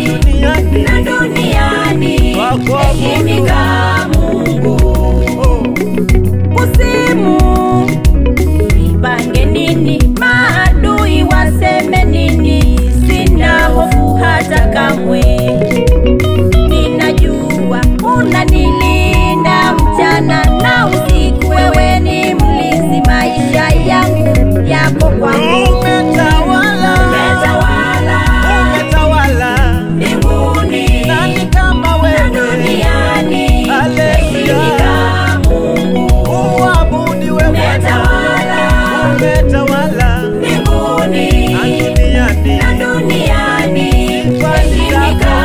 na duniani, heshimika Mungu. Kuzimu ipange nini, maadui waseme nini, sina hofu hata kamwe. Ninajua unanilinda mchana na usiku, wewe ni mlinzi, maisha yangu yako kwangu. Umetawala, umetawala, umetawala mbinguni, nani kama wewe duniani, heshimika Mungu. Uabudiwe Bwana, umetawala, umetawala mbinguni na duniani, na duniani, heshimika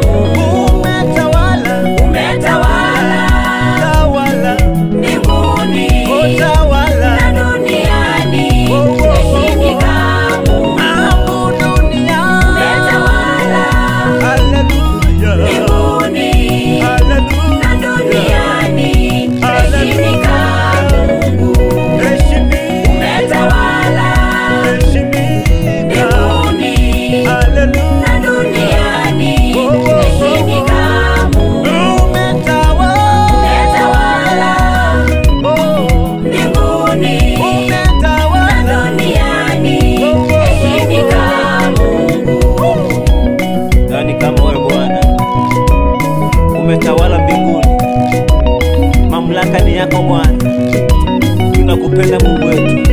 Mungu. Umetawala, umetawala tawala mbinguni, utawala na duniani, heshimika Mungu. Abu dunia, umetawala haleluya, mbinguni na haleluya, duniani, heshimika Mungu. heshimika, Umetawala heshimika, mbinguni haleluya, na duniani, heshimika Mungu. umetawala, Umetawala oh, mbinguni na umetawala. duniani, heshimika Mungu. Nani kama wewe Bwana? Umetawala mbinguni, mamlaka ni yako Bwana. Tunakupenda Mungu wetu.